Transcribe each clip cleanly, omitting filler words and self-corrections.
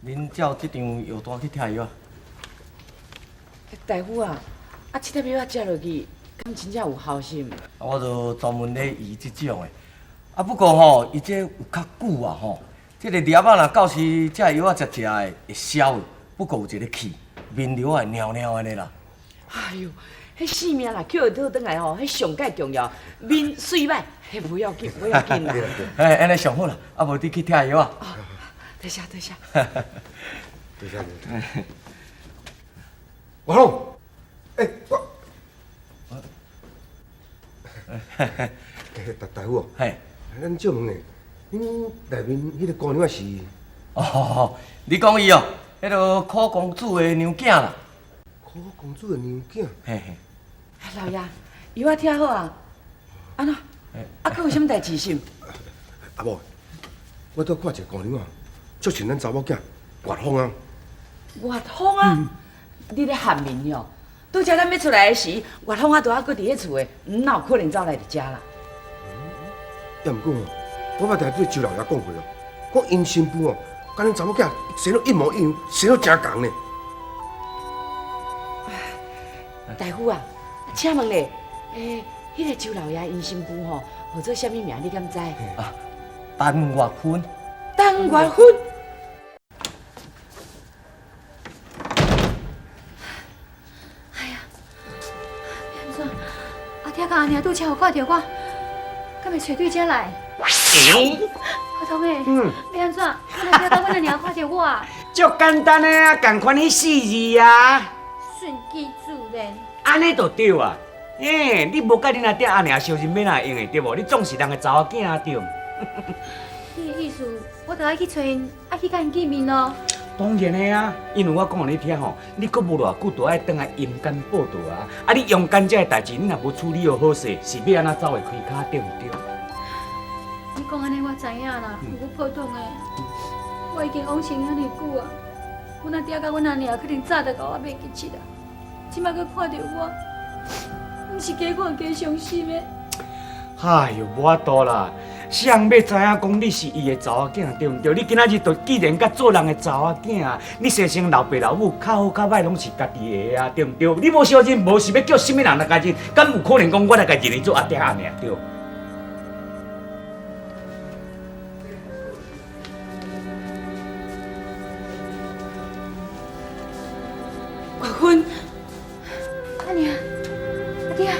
恁照這張藥單去拆藥啊。大夫啊，啊，這粒藥仔食落去，敢真正有效是毋？我就專門咧醫這種的。啊，不過吼，伊這有較久啊吼，這个粒仔若到時這藥仔食食的會消，不過有一个氣，面流會尿尿按呢啦。哎喲，彼性命若捡會倒轉來吼，彼上蓋重要，面媠歹，彼無要緊，無要緊啦。嘿，按呢上好啦，啊無你去拆藥啊。多謝多謝。多謝你。王龍，欸，我，欸，大大夫哦，嘿，咱借問咧，恁內面彼个姑娘是？哦，你講伊哦，彼个苦公子的娘囝啦。苦公子的娘囝？嘿嘿。老爺，藥仔拆好啊？按怎？啊，閣有啥物代誌是毋？阿某，我拄看一个姑娘啊，足像咱查某囝月芳啊。月芳啊？你咧糝面哦？拄才咱欲出來的時，月芳啊都猶閣佇咧厝的，哪有可能走來佇遮啦？也毋過吼，我捌聽對周老爺講過哦，講𪜶新婦哦，佮恁查某囝生得一模一樣，生得誠仝呢。大夫啊，請問咧，欸，彼个周老爺𪜶新婦吼，號做啥物名？你敢知？啊，陳月芬。陳月芬。哎呀，欲按怎？阿爹佮阿娘拄才有看著我，敢會揣對遮來？阿東的，欲按怎？阮阿爹佮阮阿娘看著我。足簡單的啊，仝款彼四字啊。順其自然。按呢就對啊。欸，你無佮恁阿爹阿娘相認，欲哪會用的對無？你總是人的查某囝啊對毋？你的意思，我著愛去揣𪜶，愛去佮𪜶見面囉。當然的啊，因為我講予你聽吼，你閣無偌久就愛轉來陰間報到啊！啊，你陽間這个代誌，你若無處理好好勢，是欲按怎走會開跤對毋對？你講按呢，我知影啦。毋過普通的，我已經往生遐爾久啊，阮阿爹佮阮阿娘可能早就共我袂記得啊，這擺閣看著我，毋是加看加傷心的。哎喲，無法度啦！誰人欲知影講你是伊的查某囝，對毋對？你今仔日就既然佮做人的查某囝，你生成老爸老母較好較歹攏是家己的啊，對毋對？你無相認，無是欲叫啥物人來共認？敢有可能講我來共認伊做阿爹阿娘對？月芬，阿娘，阿爹。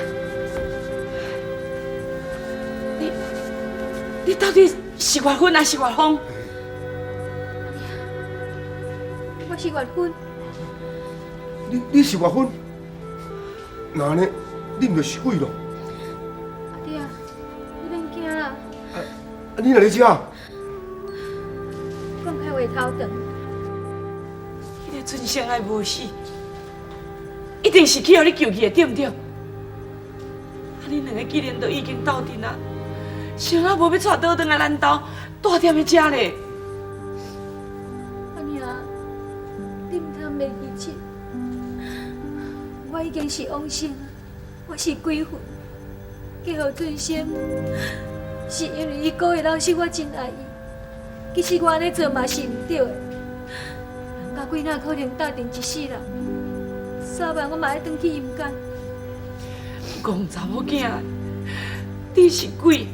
你到底是月芬還是月芳？我是月芬。你是月芬？那按呢，你毋就是鬼囉？阿爹，你免驚啦。啊，你哪佇遮？講開話頭長。彼个春生愛無死，一定是去予你救去的，對毋對？啊，恁兩个既然都已經鬥陣啊，啥人無欲帶倒轉來咱兜，蹛踮咧遮咧？阿娘，你毋通袂記得，我已經是往生，我是鬼魂。嫁予俊生，是因為伊故意老實，我真愛伊。其實我按呢做嘛是毋對的，人佮鬼哪可能鬥陣一世人？早晚我嘛愛轉去陰間。戇查某囝，你是鬼，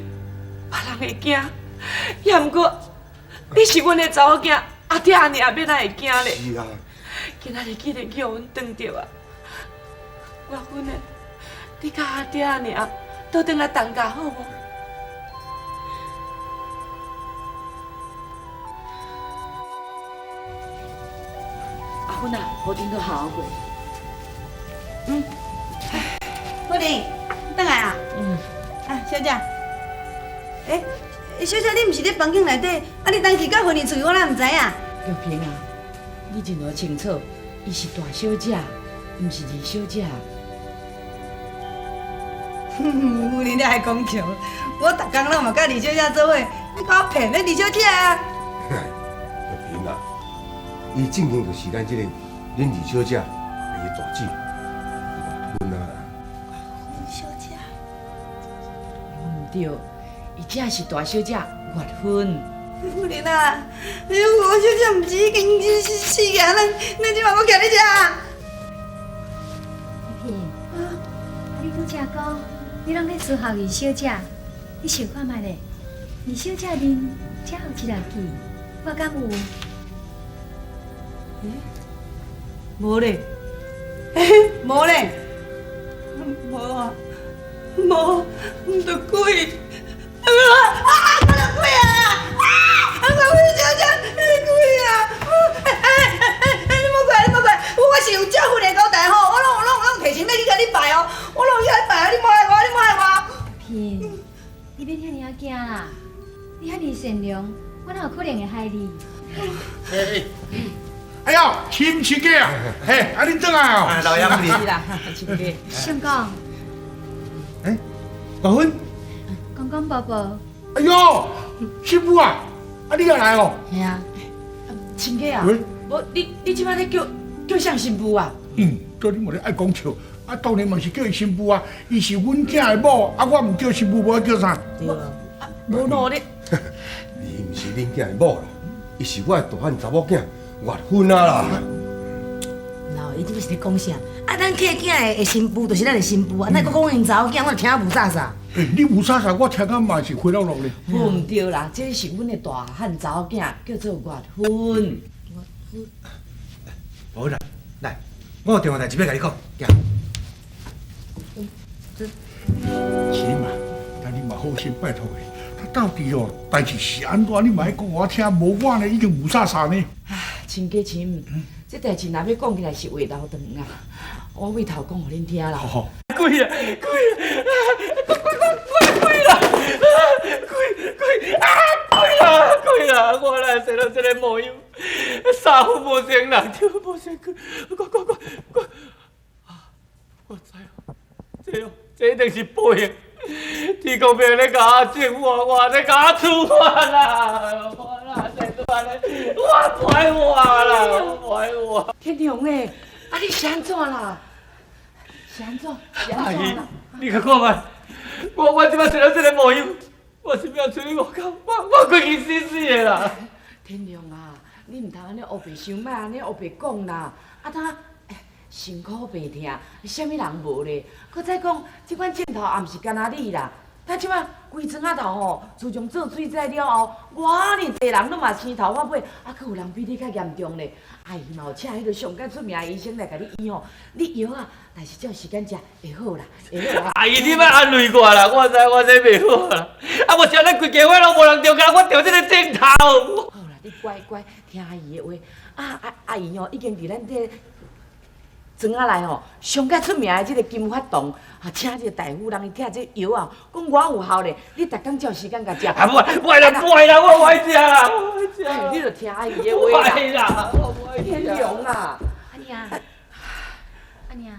別人會驚，也毋過你是阮的查某囝，阿爹阿娘欲哪會驚咧？是啊。今仔日既然去予阮撞著啊，月芬的，你佮阿爹阿娘倒轉來同家好無？阿芬啊，予恁都好好過。嗯，夫人，你轉來啊？嗯。啊，小姐。欸，小姐，你毋是佇房間內底，啊，你當時佮芬兒出去，我哪毋知影？玉萍啊，你認得清楚，伊是大小姐，毋是二小姐。夫人，你愛講笑，我逐工攏嘛佮二小姐做伙，你共我騙咧二小姐啊？玉萍啊，伊正經就是咱這个恁二小姐的大姊，月芬啊。二小姐。毋對，伊才是大小姐月芬。玉玲啊，哎呦，我小姐毋是已经死啊，咱咱这马阁徛咧遮。玉萍，啊，你拄才讲，你拢咧伺候二小姐，你想看覓咧？二小姐面才有一人记，我敢有？欸，无咧，无咧，无啊，无，毋著鬼，啊啊，我著鬼啊！啊，我小姐，你鬼啊！哎哎哎，你莫过来，你莫过来，我是有照顾的交代吼，我拢拢拢提前欲去共你拜哦，我拢有去共你拜啊，你莫害我，你莫害我。萍，你免遐尔仔惊啦，你遐尔善良，我哪有可能会害你？哎呦，亲戚家啊，嘿，啊你转来哦。老爷是啦，亲家。相公。哎，结婚？公公婆婆。哎呦，媳妇啊，啊你也来哦。系啊，亲家啊，无你你这摆咧叫叫啥新妇啊？嗯，叫你无咧爱讲笑，啊当然嘛是叫伊新妇啊，伊是阮囝的某，啊我毋叫新妇，无爱叫啥？对啊，无喏你。伊毋是恁囝的某啦，伊是我的大汉查某囝。月芬啊啦！老，伊这是咧讲啥？啊，咱客囝的新妇就是咱的新妇啊，哪阁讲𪜶查某囝，我听雾煞煞。欸，你雾煞煞，我听讲嘛是花落落咧。毋对啦，这是阮的大汉查某囝，叫做月芬。月芬。无啦，来，我有重要代志欲共你讲，行。这是嘛？但你嘛好心拜托伊，他到底哦代志是按怎？你嘛爱讲我听，无我呢已经雾煞煞呢。亲家亲，这代志若欲讲起来是话流长啊，我回头讲予恁听啦。鬼啊鬼啊！鬼鬼鬼啦！鬼鬼啊鬼啦鬼啦！我来生到这个模样，衫裤无穿人，跳无穿裤，我我我我啊！我知哦，这哦，这一定是报应。天公伯咧共我惩罚我，咧共我处罚啦！我哪生出按呢，我不爱活啦，我不爱活。天龙欸，啊你是按怎啦？是按怎？是按怎啦？你较看觅，我我这摆生到这个模样，我是欲出去外口，我我规气死死的啦。天龙啊，你毋通按呢乌白想，莫按呢乌白讲啦。啊，当辛苦病痛，啥物人无咧？阁再讲，这款症头也毋是干焦你啦。他这摆规庄仔头吼，自从做水灾了后，偌尔济人拢嘛生头发尾，啊，阁有人比你较严重咧。阿姨嘛有请彼个上较出名的医生来共你医吼，你药啊，但是照时间食会好啦，会好啦。阿姨，你莫安慰我啦，我知我这袂好啦。啊，无像咱规家伙拢无人著共我著这个症头。好啦，你乖乖听阿姨的话。啊啊，阿姨吼已经伫咱这庄仔内吼，上较出名的这个金发堂，啊，请这个大夫人伊拆这药啊，讲偌有效咧。你逐工照时间共食。啊，无无爱啦，无爱啦，我无爱食啦，我爱食。你著听阿姨的话啦。无爱啦，我无爱食。天龙啊！阿娘，阿娘，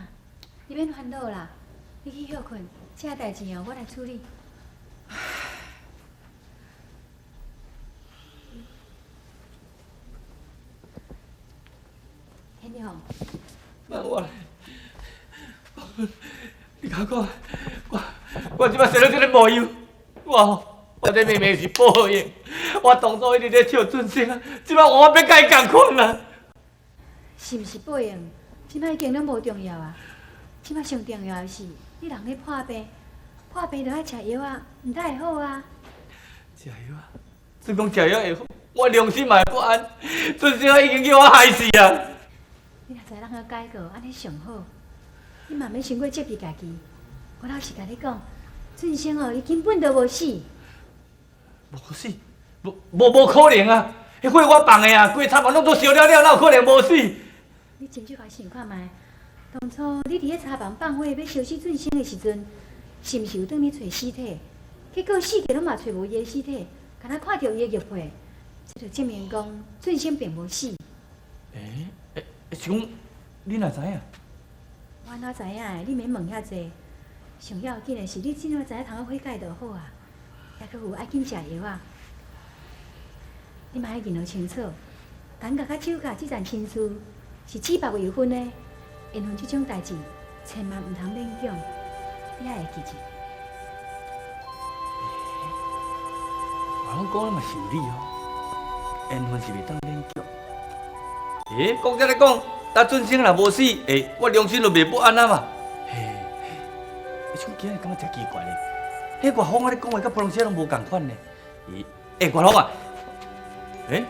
你免烦恼啦，你去歇睏，这代志哦，我来处理。天龙。那我来，你较看，我我这摆生到这个模样，我我这明明是报应，我当初一直咧笑准生啊，这摆我欲共伊仝款啊。是毋是报应？这摆已经拢无重要啊。这摆上重要的是，你人咧破病，破病就爱食药啊，毋才会好啊。食药啊？算讲食药会好，我良心嘛会不安。准生已经叫我害死啊！你若知人个改过，按呢上好。你嘛免伤过责备家己。我老实共你讲，俊生哦，伊根本就无死。无死？无无无可能啊！彼火我放的啊，规个柴房拢都烧了了，哪有可能无死？你斟酌共想看觅，当初你伫彼柴房放火欲烧死俊生的时阵，是毋是有转去揣尸体？结果四界拢嘛揣无伊的尸体，敢若看著伊的玉佩，这就证明讲俊生并无死。欸欸，是讲你哪知影？我哪知影的？你免问遐济。上要紧的是，你这摆知影通悔改就好啊。抑阁有爱紧食药啊！你嘛爱认清楚，感觉佮酒驾这层亲事是子别为分的，缘分这种代志，千万毋通勉强，你也会记住。我拢讲的嘛是有理哦。緣分是袂當勉強。欸，講這咧講，呾俊生若無死，欸，我良心就袂不安啊嘛。嘿，欸，像今日感覺真奇怪咧，彼岳峰仔咧講話，佮普通時攏無仝款呢。欸，欸，岳峰啊，欸，